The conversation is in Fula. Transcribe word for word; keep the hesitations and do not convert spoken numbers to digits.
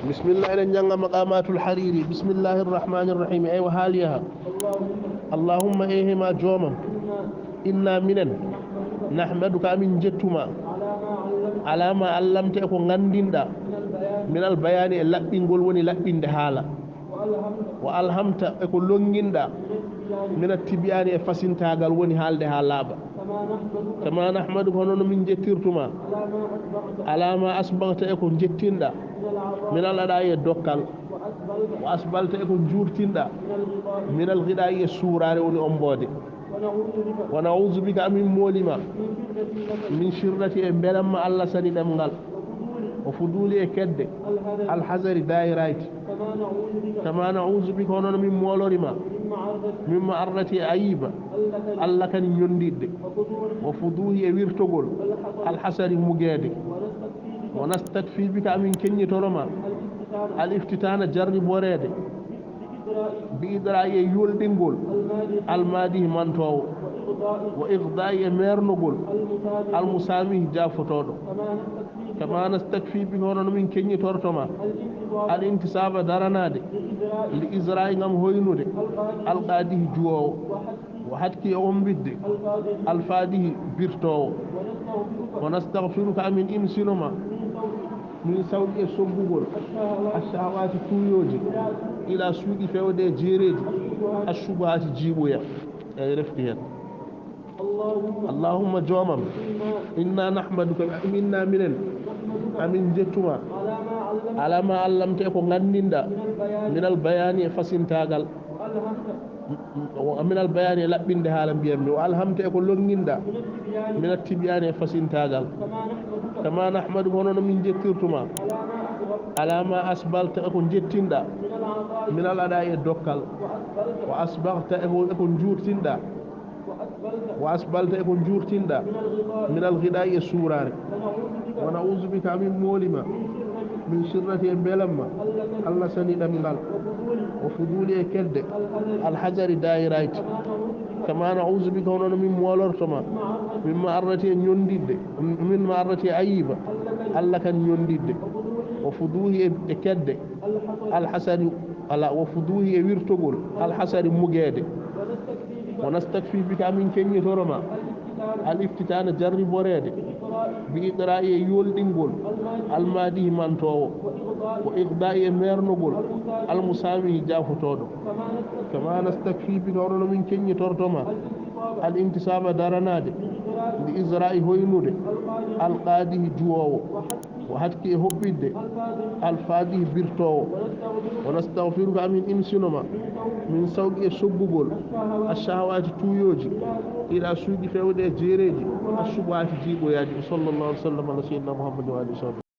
Bismillah, eɗen jannga Maqamatul Hariri. Bismillahir Rahmanir Rahim. Eywa, haali yaha. Allahumma, ehe ma joomam. Inna, minen. Nahmaduka, amin jettuma. Ala ma allamta, e ko nganndinɗa. Minal bayani, e laɓɓingol, woni laɓɓinde haala. Wa alhamta, e ko lonnginɗa. Minat tibyani, e fasintaagal, woni haalde haa laaɓa. Kama nahmaduka, hono no min njettirtuma. Ala ma asbagta, e ko njettinɗa. Minal ada'i, e dokkal. Wa asbalta, e ko njuurtinɗa. Minal ghida'i, e suuraare, woni omboode. Wa na'udhu bika, amin moolima. Min shirrati, e mbelamma Allah sani ɗemngal. Wa fuduli, e kedde. Alhazari, daayirayti. Kama na'udhu bika, hono no min moolorima. Min ma'arrati, e ayiba. Allah kani ñondiɗde. Wa fuduhi, e wirtogol. Alhasari, mugeede. Wa nastakfi bika, amin keññitoroma. Al iftitana, jarriboreede. Bi idra'i, e yolɗingol. Almadihi, mantoowo. Wa igda'i, e meernogol. Almusamihi, jaafotooɗo. Kama nastakfi bika, hono no min keññitortoma. Al intisaba, daranaade. Li izra'i, ngam hoynude. Alqadihi, juwoowo. Wa hatki, e ombitde. Alfadihi, birtoowo. Wa nastaghfiruka, amin imsinoma. Min sawɗi, e soggugol. Ashahawati, tuuyooji. Ila suuɗi, fewde e jeereeji. Ashubuhati, jiiɓuya. E refti heen. Allahumma, joomam. Inna nahmaduka, inna, minen. Amin jettuma. Ala ma allamta, e ko nganndinɗa. Minal bayani, e fasintaagal. Minal bayani, e laɓɓinde haala, mbiyammi. Wa alhamta, e ko lonnginɗa. Minat tibyani, e fasintaagal. Kama nahmaduka, hono no min njettirtuma. Ala ma asbalta, e ko njettinɗa. Minal ada'i, e dokkal. Wa asbagta, e ko, e ko njuurtinɗa. Wa asbalta, e ko njuurtinɗa. Minal ghida'i, e suuraare. Wa na'udhu bika, amin moolima. Min shirrati, e mbelamma. Allah sani ɗemngal. Wa fuduli, e kedde. Alhazari, daayirayti. Kama na'udhu bika, hono no min moolortoma. Min ma'arrati, e ñondiɗde. Min ma'arrati, e ayiba. Allah kani ñondiɗde. Wa fuduhi, e, e kedde. Alhasari, ala, wa fuduhi, e wirtogol. Alhasari, mugeede. Wa nastakfi bika, amin keññitoroma. Al iftitana, jarriboreede. Bi idra'i, e yolɗingol. Almadihi, mantoowo. Wa igda'i, e meernogol. Almusamihi, jaafotooɗo. Kama nastakfi bika, hono no min keññitortoma. Al intisaba, daranaade. Li izra'i, hoynude. Alqadihi, juwoowo. Wa hatki, e hoɓɓitde. Alfadihi, birtoowo. Wa nastaghfiruka, amin imsinoma. Min sawɗi, e soggugol. Ashahawati, tuuyooji. Ila suuɗi, fewde e jeereeji. Ashubuhati, jiiɓoyaaji. Wa sallallahu wa sallam ala sayyidina Muhammadin wa alihi wa sahbihi.